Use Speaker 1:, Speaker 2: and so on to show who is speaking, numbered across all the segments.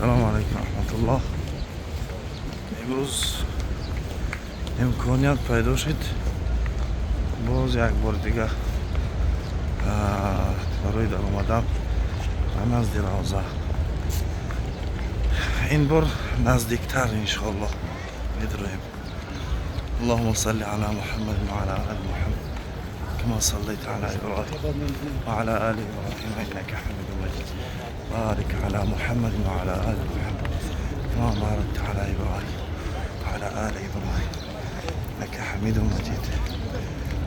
Speaker 1: Салому алайкум раҳматуллоҳ. Имрӯз имконият пайдо шуд, боз як бор дига барои даромадан ба назди равза. Ин бор наздиктар, иншоаллоҳ, медроем. اللهم صل على محمد وعلى آل محمد كما صليت على إبراهيم وعلى آل إبراهيم إنك حميد مجيد. بارك على محمد وعلى آل محمد كما باركت على إبراهيم وعلى آل إبراهيم إنك حميد مجيد.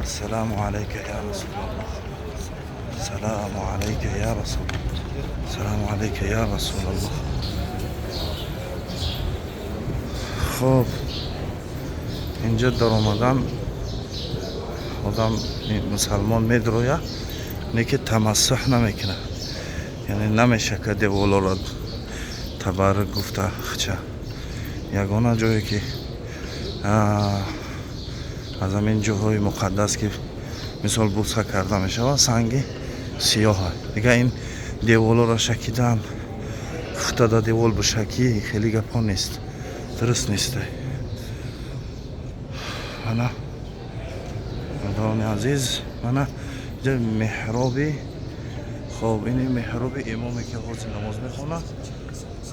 Speaker 1: السلام عليك يا رسول الله، السلام عليك يا رسول الله، السلام عليك يا رسول الله. خب، инҷа даромадан одам мусалмон медроя, не ки тамассуҳ намекунад, яъне намешака деволоро табаррук гуфта хча. Ягона ҷое ки аз ҳамин ҷоҳои муқаддас ки мисол буса карда мешавад, санги сиёҳа. Дига ин деволоро шакидан, хуфта да девол бишакӣ, хеле гапҳо нест, дуруст нест. Мана, бародарони азиз, мана инҷа меҳроби. Хоб, ини меҳроби имоме ки ҳозир намоз мехонад.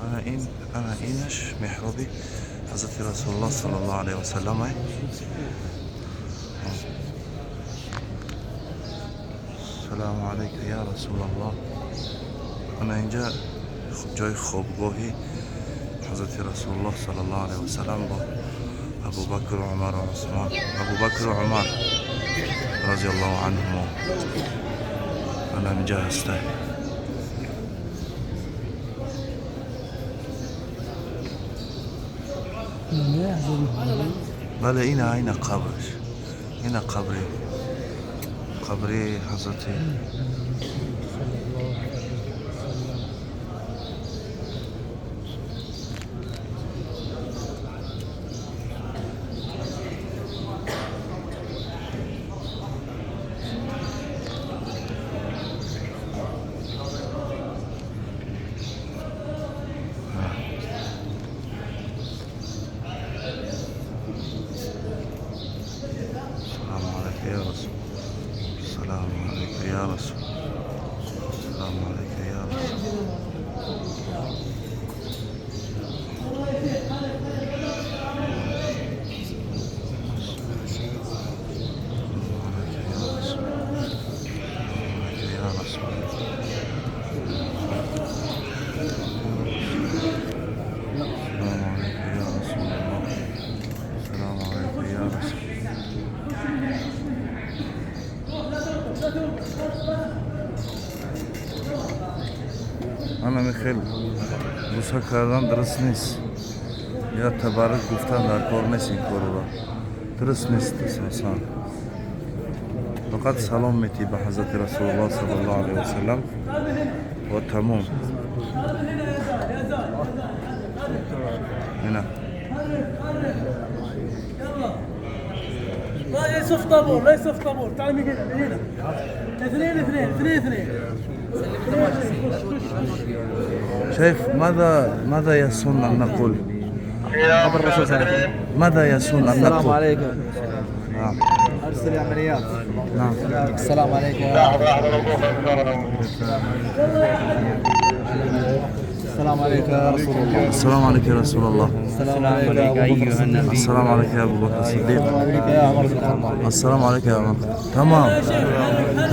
Speaker 1: Ана ин, ана инаш меҳроби ҳазрати Расулуллоҳ саллаллоҳу алайҳи васаллам. Салому алайка я Расулаллоҳ. Ана инҷа ҷои хобгоҳи ҳазрати Расулуллоҳ саллаллоҳу алайҳи васаллам бо Абубакр, Умар, Усмон, Абубакр, Умар разиаллоҳу анҳум. Ана инҷа ҳаста. Бале, ина қабраш, ина қабри ҳазрати. السلام عليك يا رسول، السلام عليك يا رسول، السلام عليك يا رسول. السلام عليك يا رسول، السلام عليك يا رسول. السلام عليك يا رسول الله، السلام عليك يا رسول. Ана михел буса кардан дуруст нест ё табаррук гуфтан дар кор нест. Ин корро дуруст нест асосан. Фақат салом метӣ ба ҳазрати Расулуллоҳ саллаллоҳу алайҳи васаллам ва тамом. Ина.
Speaker 2: لا يصف طابور، لا يصف طابور، تعال من هنا، من هنا، اثنين اثنين اثنين اثنين.
Speaker 1: شايف، ماذا يسن أن نقول؟
Speaker 3: قبر الرسول صلى الله عليه وسلم.
Speaker 1: ماذا يسن أن
Speaker 3: السلام
Speaker 1: نقول؟
Speaker 3: عليكم.
Speaker 1: نعم.
Speaker 3: ارسل عمليات.
Speaker 1: نعم.
Speaker 3: السلام عليكم، السلام عليك يا رسول الله.
Speaker 1: السلام عليك يا رسول الله.
Speaker 3: السلام عليك يا ابو بكر الصديق.
Speaker 1: السلام عليك يا أبو بكر الصديق.
Speaker 3: السلام عليك يا عمر بن الخطاب.
Speaker 1: السلام عليك يا عمر. تمام،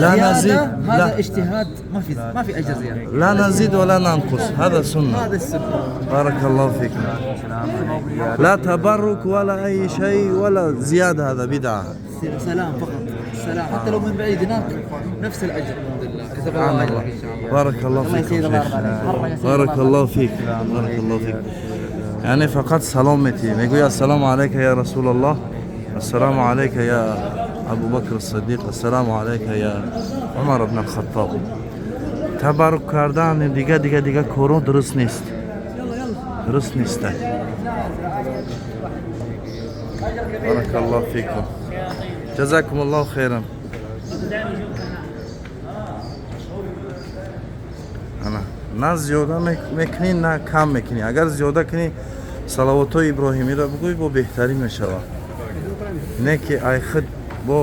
Speaker 1: لا نزيد.
Speaker 3: هذا
Speaker 1: لا
Speaker 3: اجتهاد، ما في اجر زياده.
Speaker 1: لا نزيد ولا ننقص، هذا سنة.
Speaker 3: هذا السنه.
Speaker 1: بارك الله فيك. لا تبرك ولا أي شيء ولا زيادة، هذا بدعة.
Speaker 3: سلام فقط، سلام، حتى لو من بعيد هناك نفس الاجر، الحمد لله كتب
Speaker 1: سبحان
Speaker 3: الله
Speaker 1: الله.
Speaker 3: اجرك ان شاء الله.
Speaker 1: بارك الله
Speaker 3: الله
Speaker 1: فيكم
Speaker 3: يسيد الله
Speaker 1: شيخ.
Speaker 3: يرضى عليك. الله يسيد
Speaker 1: بارك
Speaker 3: الله.
Speaker 1: الله فيك، بارك الله فيك. یعنی فقط سلام میتی، میگوی السلام علیک یا رسول الله، السلام علیک یا ابو بکر الصدیق، السلام علیک یا عمر بن الخطاب. تبرک کردن دیگه دیگه دیگه کارو درست نیست، درست نیست. بارك الله فيكم، جزاكم الله خيرا. ана. На зиёда мекунӣ, на кам мекунӣ. Агар зиёда кунӣ, салавотҳои Иброҳимиро бигӯй, бо беҳтарин мешавад. Не ки ай худ бо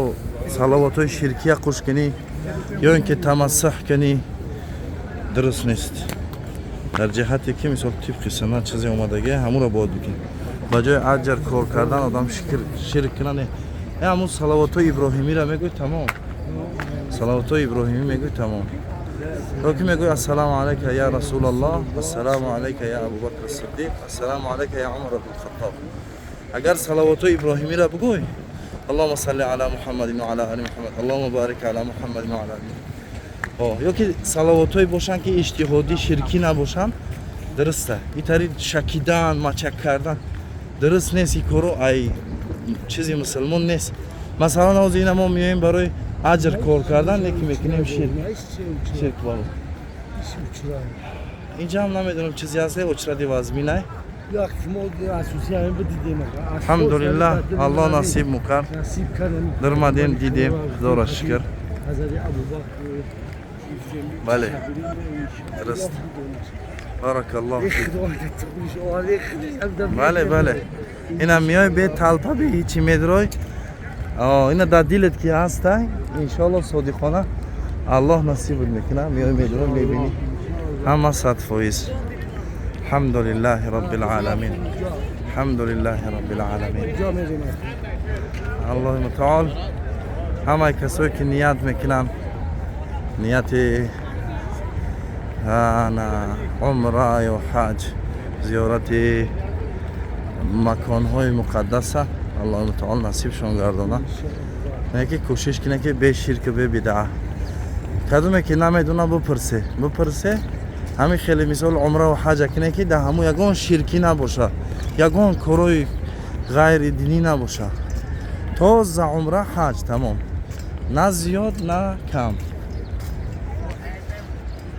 Speaker 1: салавотҳои ширкия қуш кунӣ ё ин ки тамассуҳ кунӣ, дуруст нест. Дар ҷиҳате ки, мисол, тибқи суннат чизе омадагӣ, ҳамуро бояд бикунӣ. Ба ҷои аҷр кор кардан одам ширк кунад, не. Ҳамун салавотҳои Иброҳимиро мегӯй, тамом. Салавотҳои Иброҳимӣ мегӯй, тамом. Ё ки мегӯй: «Ассалому алайка я Расулаллоҳ, ассалому алайка я Абубакр Сиддиқ, ассалому алайка я Умар ибн Хаттоб». Агар салавотҳои Иброҳимиро бигӯй, «Аллоҳума салли ала Муҳаммадин ва ала али Муҳаммад, аллоҳума барик ала Муҳаммадин ва ала али». Ё ки салавотҳое бошанд, ки иҷтиҳодӣ, ширкӣ набошанд, дуруста. Итари шакидан, мачак кардан дуруст нест. И коро ай чизи мусулмон нест. Масалан, ҳозир ина мо меоем барои аҷр кор кардан, лекин мекунем ширк. Ширк бало. Инҷа ҳам намедонам, чизе ҳаст, очради вазминай. Алҳамдулиллаҳ, Аллоҳ насиб мукард, даромадем, дидем, худоро шукр. Бале, дуруст, баракаллоҳ. Бале, ина меой, бе талпа, бе ҳичи медрой. Ина дар дилет ки ҳастай, иншоалло, содиқона Аллоҳ насибат мекунад. Меой, медрой, мебинӣ, ҳама 100%. Алҳамдулиллаҳи роббил оламин, алҳамдулиллаҳи роббил оламин. Аллоҳи мутаол ҳамаи касое ки ният мекунанд, нияти ана умра ё ҳаҷ, зиёрати маконҳои муқаддаса, Аллоҳи мутаол насибшон гардона. Не ки кӯшиш кунед, ки бе ширку бе бидаа. Кадоме ки намедона, бипурсе, бипурсе. Ҳамин хеле, мисол, умраву ҳаҷа кунед, ки дар ҳамун ягон ширкӣ набошад, ягон корои ғайри динӣ набошад. Тоза умра, ҳаҷ, тамом, на зиёд, на кам.